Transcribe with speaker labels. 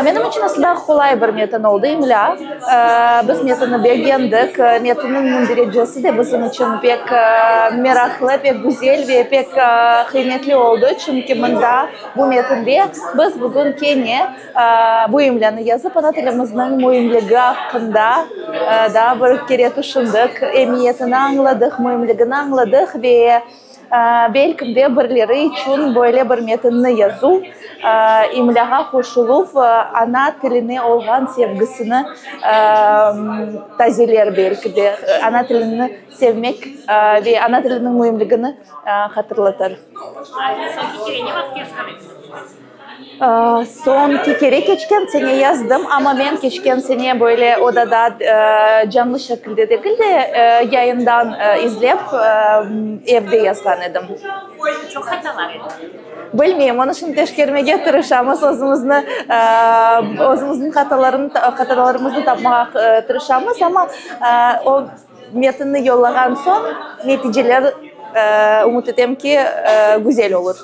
Speaker 1: Menim içün aslında qolay bir metin oldı, imlâ. Biz metinni begendik, metinniñ münderecesi de bizim içün pek meraqlı, pek güzel ve pek qıymetli oldı, çünki mında, bu metinde, biz bugün kene bu imlânı yazıp, ana tilimizniñ müimligi aqqında daa bir kere tüşündik, emiyetini añladıq, müimligini añladıq ve Belki de birileri içün böyle bir metinni yazuv, imlâğa qoşuluv ana tiline olğan sevgisini tazeler, belki de ana tilini sevmek ve ana tiliniñ müimligini hatırlatır.
Speaker 2: Soñki kere ne vaqıt yazğan ediñiz?
Speaker 1: Soñki kere keçken sene yazdım, amma men keçken sene böyle odada canlı şekilde degil de, yayından izlep, evde yazğan edim.
Speaker 2: Çoq hatalar edi.
Speaker 1: Bilmeyim, onı şimdi teşkermege tırışamız, özümizni, özümizniñ hatalarımıznı tapmağa tırışamız, amma o metinni yollağan soñ neticeler, ümüt etem ki, güzel olur.